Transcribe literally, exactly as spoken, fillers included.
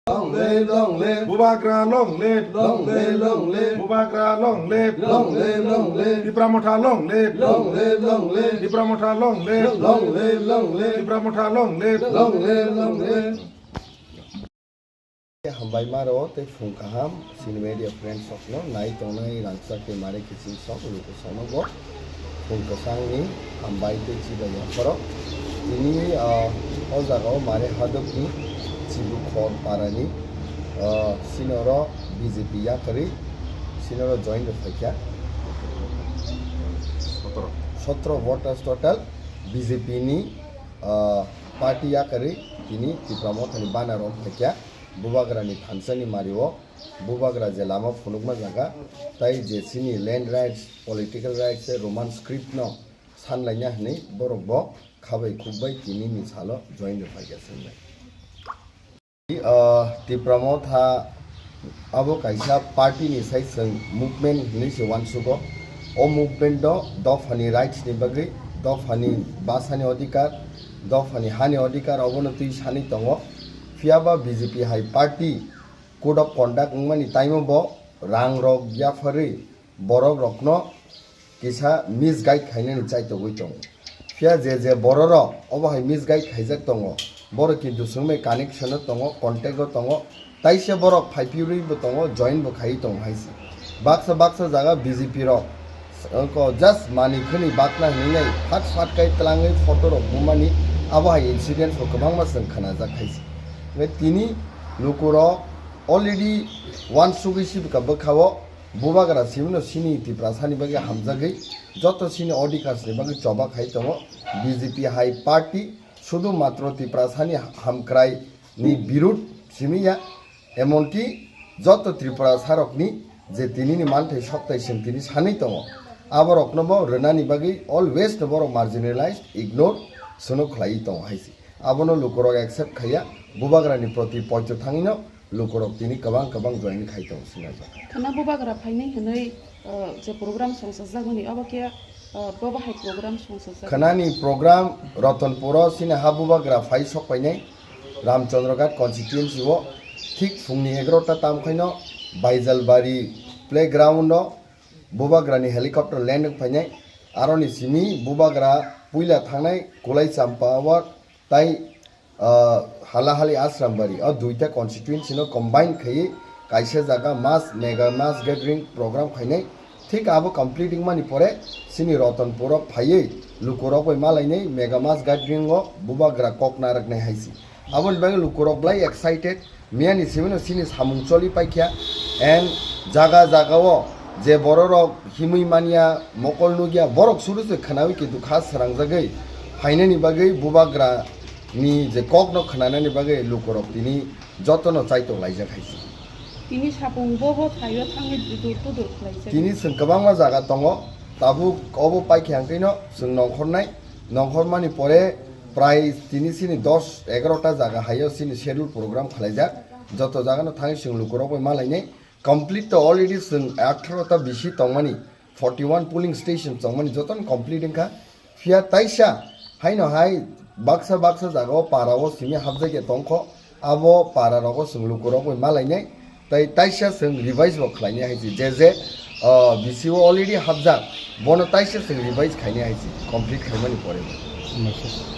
Long live, long live. Bubagra long live. Long live, long live. Bubagra long live. Long live, long live. Tipra Motha long live. Long live, long live. Tipra Motha long live. Long live, long live. Tipra Motha long live. Long live, long live. Hambai maro tei phung kaham sini media friends rokno nai tongnai rangchak tei mare kiching sok luku sono bo phung kwchangni hambai tei chibai yapharo tini, ah, o jagao mare hadokni Chibukhor parani, ah, sinoro B J P yakarwi sinoro join rw phaikha. Sotro. Sotro voters total B J P ni, ah, party yakarwi tini Tipra Mothani banner rok phaikha. Bubagrani thansani mario Bubagra je lama phunukma jaga, tai je chini land rights, political rights, Roman script no sanlaina hwnwi borok bo khabai khukbai tini ni salo join rw phaikha swngnai. Ah, Tipra Motha abo kaisa party ni sai chwng movement hwnwi se uansugo. O movement o dophani rights ni bagwi, dophani basani odhikar, dophani hani odhikar obono twi sanwi tongo. Phiyaba B J P hai party code of conduct wngmani taimo bo rang rok yapharwi borok rokno kisa misguide khainani chaitogwi tongo. Phiya je je bororok obo hai misguide khaijak tongo, borok kintu swngmai connection o tongo, contact o tongo, taisa borok phaiphirwi bo tongo, join bo khaiwi tongo hai se. Baksa baksa jaga B J P rok wngkha just mani khwni bakna hinwi nai phat phat kai twlangwi photo rok bumani abo hai incident bo kwbangma chwng khnajak hai se. Hwnkhe tini lukurok already uansugwi sibika bwkha-o Bubagra simino sini Tiprasani bagwi hamjagwi joto sini odhikars ni bagwi choba khai tongo. B J P hai party sudhu matro Tiprasani hamkrai ni birud simi ya, emonki joto Tiprasarokni je tinini manthai soktai seng tini sanwi tongo, aborokno bo rwnani bagwi always no borok marginalized, ignore sono khlaiwi tongo hai se. Abono lukurok accept khaiya, Bubagrani proti poito thangwino lukurok tini kwbang kwbang join khai tongo sinajak. Khwna Bubagra phainai hwnwi, uh, je program songchajak mani, obo khe, uh, bobo hai program songchajak? Khwnani program Ratanpuro sini ha Bubagra phai sok painai Ramchandraghat constituency o thik phungni egarota tamkhaino Baijalbari playground o Bubagrani helicopter land wng phainai. Aroni simi Bubagra puila thangnai Kulai Champa ward tai, ah, Halahali Asrambari, o duita constituency no combine khaiwi kaisa jaga mass, mega mass gathering program khainai. Thik abo complete wngmani pore chini Ratanpuro phaiwi lukurok bai malainai mega mass gathering o Bubagra kok narwknai hai se. Aboni bagwi lukurok belai excited. Miyani simino sini samung choli paikha, and jaga jagao je bororok himwi manya, mokol nukya, borok suru se khwnawi kintu kha srangjagwi phainani bagwi Bubagra ni je kokno khwnanani bagwi lukurok tini jotono chaitok laijak hai se. Tini sapung bo bo thaio thangwi dudur tudur khlaijak. Tini chwng kwbangma jaga tongo, tabuk obo paikha hwnkhe no chwng nongkhornai, nongkhormani pore prai tini sini dos egarota jaga haio sini schedule program khlaijak. Joto jagano thangwi chwng lukurok bai malainai. Complete to already chwng atharo ta bisi tongmani, forty one polling station tongmani jotono complete wngkha. Phiya taisa haino hai baksa baksa jagao parao simi hapjakya tongkho. Abo pararogo chwng lukurok bai malainai. Tai taisa chwng revise bo khlainai hai se. Je je, ah, bisi o already hapjak, bono taisa chwng revise khainai hai se, complete khaimani pore bo.